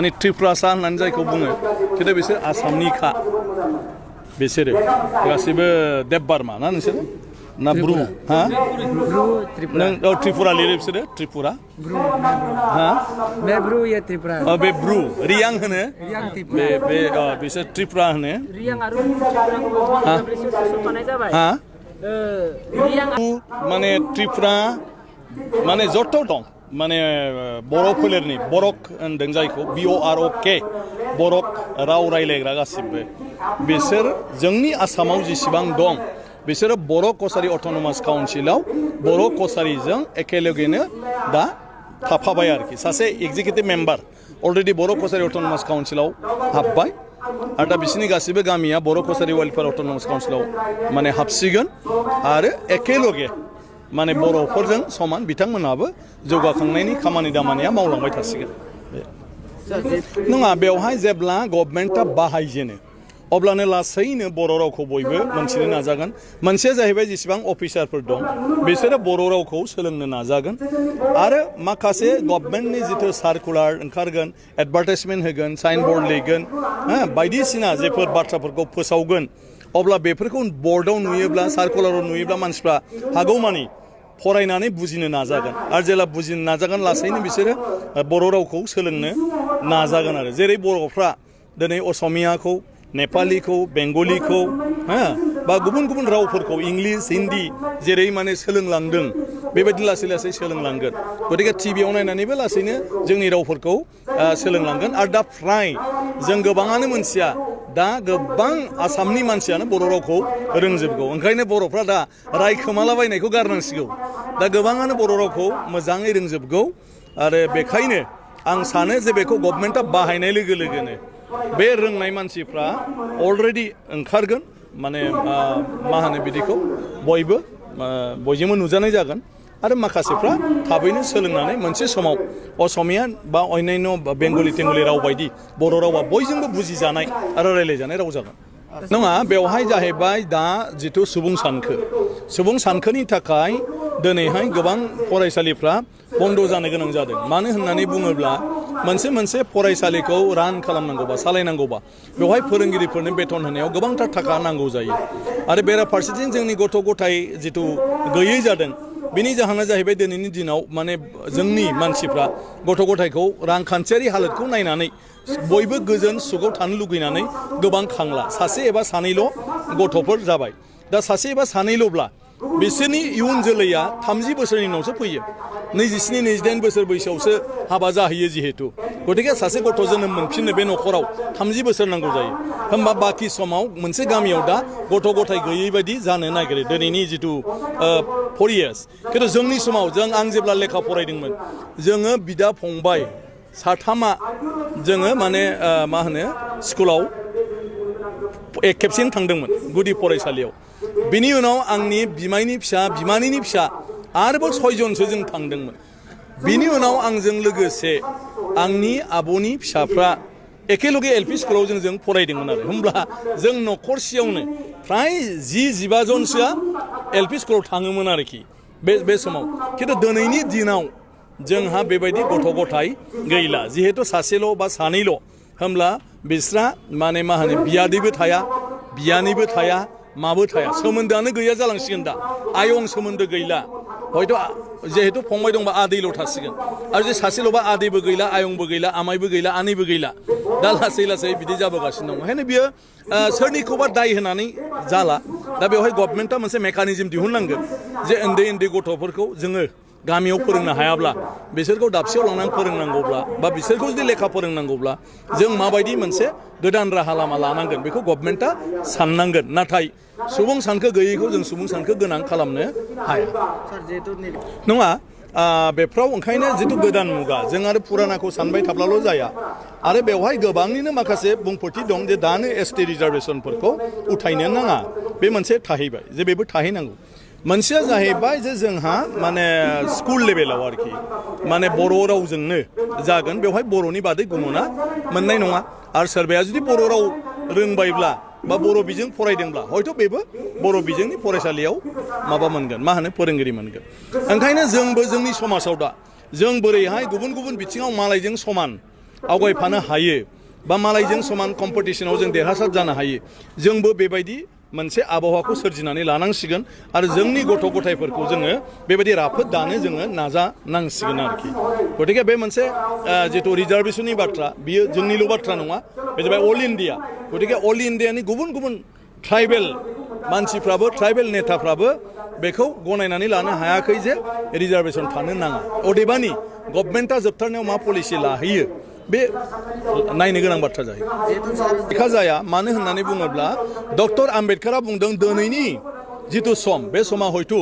माने त्रिपुरासा होननानै जायखौ बुङो खिन्थु बिसोर आसामनिखा बिसोरो गासिबो देबबारमा ना नोंसोर ना ब्रु हा नों त्रिपुरा लिरो बिसोरो त्रिपुरा हा ब्रु या त्रिपुरा बे ब्रु रियां होनो बे बिसोर त्रिपुरा होनो रियां आरो त्रिपुरा हा माने त्रिपुरा माने जत दं माने बर' फोलेरनि बरक होनदों जायखौ BOROK बरक राव रायलायग्रा गासिबो बिसोर जोंनि आसामाव जेसेबां दं बिसोरो बर' कसारि अट'नमास काउन्सिलाव बर' कसारिजों एखेलगेनो दा थाफाबाय आरोखि सासे एग्जिकिउटिभ मेम्बार अलरेडि बर' कसारि अट'नमास काउन्सिलाव हाबबाय आरो दा बिसोरनि गासिबो गामिया बर' कसारि वेलफेयार अट'नमास काउन्सिलाव माने हाबसिगोन आरो एखेलगे माने बर'फोरजों समान बिथांमोनाबो जौगाखांनायनि खामानि दामानिया मावलांबाय थासिगोन नङा बेवहाय जेब्ला गभर्नमेन्टआ बाहायजेनो अब्लानो लासैनो बर' रावखौ बयबो मोनथिनो नाजागोन मोनसेया जाहैबाय जेसेबां अफिसारफोर दं बिसोरो बर' रावखौ सोलोंनो नाजागोन आरो माखासे गभर्नमेन्टनि जिथु सार्कुलार ओंखारगोन एडभार्टाइजमेन्ट होगोन साइन बर्ड लिरगोन बायदिसिना जेफोर बाथ्राफोरखौ फोसावगोन अब्ला बेफोरखौ बर्डआव नुयोब्ला सार्कुलाराव नुयोब्ला मानसिफ्रा हागौमानि फरायनानै बुजिनो नाजागोन आरो जेला बुजिनो नाजागोन लासैनो बिसोरो बर' रावखौ सोलोंनो नाजागोन आरो जेरै बर'फ्रा दिनै असमियाखौ नेपालीखौ बेंगलिखौ बा गुबुन गुबुन रावफोरखौ इंलिश हिन्दी जेरै माने सोलोंलांदों बेबायदि लासै लासै सोलोंलांगोन गतिके टिभियाव नायनानैबो लासैनो जोंनि रावफोरखौ सोलोंलांगोन आरो दा फ्राय जों गोबाङानो मोनथिया दा गोबां आसामनि मानसियानो बर' रावखौ रोंजोबगौ ओंखायनो बर'फ्रा दा रायखोमालाबायनायखौ गारनांसिगौ दा गोबाङानो बर' रावखौ मोजाङै रोंजोबगौ आरो बेखायनो आं सानो जे बेखौ गभर्नमेन्टआ बाहायनाय लोगो लोगोनो बे रोंनाय मानसिफ्रा अलरेडि ओंखारगोन माने मा होनो बिदिखौ बयबो बयजोंबो नुजानाय जागोन आरो माखासेफ्रा थाबैनो सोलोंनानै मोनसे समाव असमिया बा अन्यान्य बेंगलि तेंगलि राव बायदि बर' रावा बयजोंबो बुजिजानाय आरो रायलायजानाय राव जागोन नङा बेवहाय जाहैबाय दा जिथु सुबुं सानखोनि थाखाय दिनैहाय गोबां फरायसालिफ्रा बन्द' जानो गोनां जादों मानो होननानै बुङोब्ला मोनसे फरायसालिखौ रान खालामनांगौबा सालायनांगौबा बेवहाय फोरोंगिरिफोरनो बेथन होनायाव गोबांथार थाखा नांगौ जायो आरो बेराफारसेथिं जोंनि गथ' गथाय जिथु गैयै जादों बिनि जाहोना जाहैबाय दिनैनि दिनाव माने जोंनि मानसिफ्रा गथ' गथायखौ रांखान्थियारि हालोदखौ नायनानै बयबो गोजोन सुखआव थानो लुगैनानै गोबां खांला सासे एबा सानैल' गथ'फोर जाबाय दा सासे एबा सानैल'ब्ला बिसोरनि इयुन जोलैया 30 बोसोरनि उनावसो फैयो 27-28 बोसोर बैसोआवसो हाबा जाहैयो जिहेतु गतिके सासे गथ' जोनोम मोनफिननो बे न'खराव 30 बोसोर नांगौ जायो होमबा बाखि समाव मोनसे गामियाव दा गथ' गथाय गैयै बायदि जानो नागिरो दिनैनि जिथु 4 years खिन्थु जोंनि समाव आं जेब्ला लेखा फरायदोंमोन जोङो बिदा फंबाय साथामा जोङो माने मा होनो स्कुलाव खेबसेनो थांदोंमोन गुदि फरायसालियाव बिनि उनाव आंनि बिमायनि फिसा बिमानैनि फिसा आरोबाव 6 जनसो जों थांदोंमोन बिनि उनाव आंजों लोगोसे आंनि आब'नि फिसाफ्रा एखेलगे एलपि स्कुलाव जों फरायदोंमोन आरो होमब्ला जों न'खरसेयावनो फ्राय 10-15 जनसोआ एलपि स्कुलाव थाङोमोन आरोखि बे समाव खिन्थु दिनैनि दिनाव जोंहा बेबायदि गथ' गथाय गैला जिहेतु सासेल' बा सानैल' होमब्ला बिस्रा माने मा होनो बियादैबो थाया बियानैबो थाया माबो थाया सोमोन्दोआनो गैया जालांसिगोन दा आयं सोमोन्दो गैला हयथ' जिहेतु फंबाय दंबा आदैल' थासिगोन आरो जे सासेल'बा आदैबो गैला आयंबो गैला आमायबो गैला आनैबो गैला दा लासै लासै बिदि जाबोगासिनो दं ओंखायनो बियो सोरनिखौबा दाय होनानै जाला दा बेवहाय गभर्नमेन्टआ मोनसे मेकानिजम दिहुननांगोन जे उन्दै गथ'फोरखौ जोङो गामियाव फोरोंनो हायाब्ला बिसोरखौ दाबसेयाव लांनानै फोरोंनांगौब्ला बा बिसोरखौ जुदि लेखा फोरोंनांगौब्ला जों माबायदि मोनसे गोदान राहा लामा लानांगोन बेखौ गभर्नमेन्टआ साननांगोन नाथाय सुबुं सानखो गैयैखौ जों सुबुं सानखो गोनां खालामनो हाया नङा बेफ्राव ओंखायनो जिथु गोदान मुगा जों आरो पुरानाखौ सानबाय थाब्लाल' जाया आरो बेवहाय गोबांनिनो माखासे बुंफोरथि दं जे दानो एसटि रिजार्भेसनफोरखौ उठायनो नाङा बे मोनसे थाहैबाय जे बेबो थाहैनांगौ मोनसेया जाहैबाय जे जोंहा माने स्कुल लेभेलाव आरोखि माने बर' रावजोंनो जागोन बेवहाय बर'नि बादै गुबुना मोननाय नङा आरो सोरबाया जुदि बर' राव रोंबायब्ला बा बर' बिजों फरायदोंब्ला हयथ' बेबो बर' बिजोंनि फरायसालियाव माबा मोनगोन मा होनो फोरोंगिरि मोनगोन ओंखायनो जोंबो जोंनि समाजाव दा जों बोरैहाय गुबुन गुबुन बिथिङाव मालायजों समान आवगायफानो हायो बा मालायजों समान कम्पिटिशनाव जों देरहासार जानो हायो जोंबो बेबायदि मोनसे आबहावाखौ सोरजिनानै लानांसिगोन आरो जोंनि गथ' गथायफोरखौ जोङो बेबायदि राफोद दानो जोङो नाजानांसिगोन आरोखि गतिके बे मोनसे जिथु रिजार्भेशननि बाथ्रा बियो जोंनिल' बाथ्रा नङा बे जाबाय अल इन्डिया गतिके अल इन्डियानि गुबुन गुबुन ट्राइबेल मानसिफ्राबो ट्राइबेल नेताफ्राबो बेखौ गनायनानै लानो हायाखै जे रिजार्भेशन थानो नाङा अदेबानि गभर्नमेन्टआ जोबथारनायाव मा पलिसि लाहैयो बे नायनो गोनां बाथ्रा जायो लेखा जाया मानो होननानै बुङोब्ला डक्टर आम्बेडकारा बुंदों दिनैनि जिथु सम बे समा हयथ'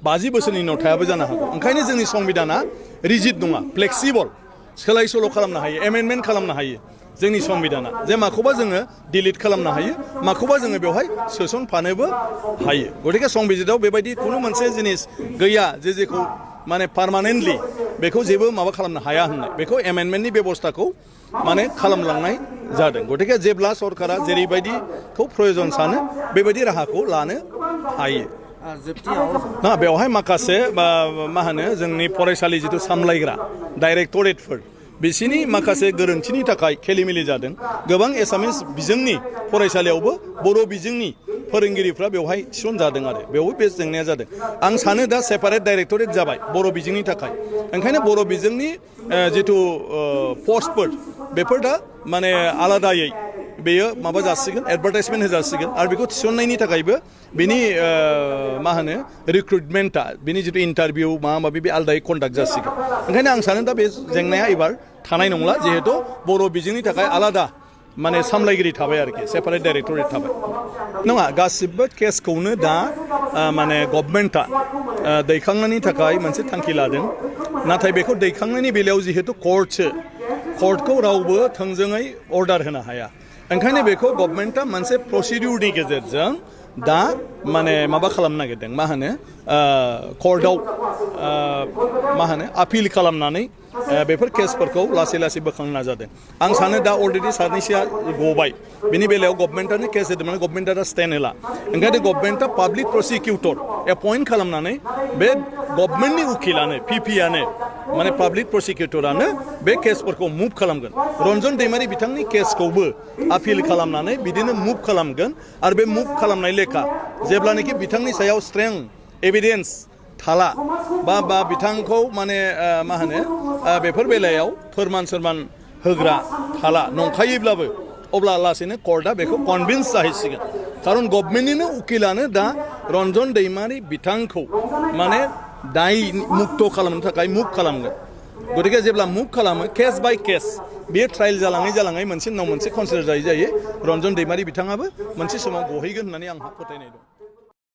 50 बोसोरनि उनाव थायाबो जानो हागौ ओंखायनो जोंनि संबिधाना रिजिड नङा फ्लेक्सिबल सोलाय सोल' खालामनो हायो एमेन्डमेन्ट खालामनो हायो जोंनि संबिधाना जे माखौबा जोङो डिलिट खालामनो हायो माखौबा जोङो बेवहाय सोसनफानोबो हायो गतिके संबिजिताव बेबायदि खुनु मोनसे जिनिस गैया जे जेखौ माने पार्मानेन्टलि बेखौ जेबो माबा खालामनो हाया होननाय बेखौ एमेन्डमेन्टनि बेबस्थाखौ माने खालामलांनाय जादों गतिके जेब्ला सरकारा जेरैबायदिखौ प्रयजन सानो बेबायदि राहाखौ लानो हायो ना बेवहाय माखासे मा होनो जोंनि फरायसालि जिथु सामलायग्रा डाइरेक्टरेटफोर बिसिनि माखासे गोरोन्थिनि थाखाय खेलिमेलि जादों गोबां एसामिस बिजोंनि फरायसालियावबो बर' बिजोंनि फोरोंगिरिफ्रा बेवहाय थिसनजादों आरो बेवबो बे जेंनाया जादों आं सानो दा सेपारेट डाइरेक्टरेट जाबाय बर' बिजोंनि थाखाय ओंखायनो बर' बिजोंनि जिथु पस्टफोर बेफोर दा माने आलादायै बेयो माबा जासिगोन एडभार्टाइजमेन्ट होजासिगोन आरो बेखौ थिसननायनि थाखायबो बिनि मा होनो रिक्रुटमेन्टआ बिनि जिथु इन्टारभिउ माबा माबि बे आलादायै कन्डाक्ट जासिगोन ओंखायनो आं सानो दा बे जेंनाया एबार थानाय नंला जिहेतु बर' बिजोंनि थाखाय आलादा माने सामलायगिरि थाबाय आरोखि सेपारेट डाइरेक्टरेट थाबाय नङा गासिबो केसखौनो दा माने गभर्नमेन्टआ दैखांनायनि थाखाय मोनसे थांखि लादों नाथाय बेखौ दैखांनायनि बेलायाव जिहेतु कर्टखौ रावबो थोंजोङै अर्डार होनो हाया ओंखायनो बेखौ गभर्नमेन्टआ मोनसे प्रसिडिउरनि गेजेरजों दा माने माबा खालामनो नागिरदों मा होनो कर्टआव मा होनो आपिल खालामनानै बेफोर केसफोरखौ लासै लासै बोखांनो नाजादों आं सानो दा अलरेडि सानैसोआ गबाय बेनि बेलायाव गभर्नमेन्टआनो केस होदोंमोन गभर्नमेन्टआ दा स्टेन्ड होला ओंखायनो गभर्नमेन्टआ पाब्लिक प्रसिकिउटर एपइन्ट खालामनानै बे गभर्नमेन्टनि उकिलानो पिपिआनो माने पाब्लिक प्रसिकिउटरानो बे केसफोरखौ मुभ खालामगोन रन्जन दैमारि बिथांनि केसखौबो आपिल खालामनानै बिदिनो मुभ खालामगोन आरो बे मुभ खालामनाय लेखा जेब्लानाखि बिथांनि सायाव स्ट्रें एभिडेन्स थाला बा बिथांखौ माने मा होनो बेफोर बेलायाव फोरमान होग्रा थाला नंखायोब्लाबो अब्ला लासैनो कर्टआ बेखौ कनभिन्स जाहैसिगोन खारन गभर्नमेन्टनिनो उकिलानो दा रन्जन दैमारि बिथांखौ माने दाय मुक्त खालामनो थाखाय मुभ खालामगोन गतिके जेब्ला मुभ खालामो केस बाय केस बेयो ट्रायल जालाङै मोनसे उनाव मोनसे कनसिडार जायै रन्जन दैमारि बिथाङाबो मोनसे समाव गहैगोन होननानै आंहा फोथायनाय दं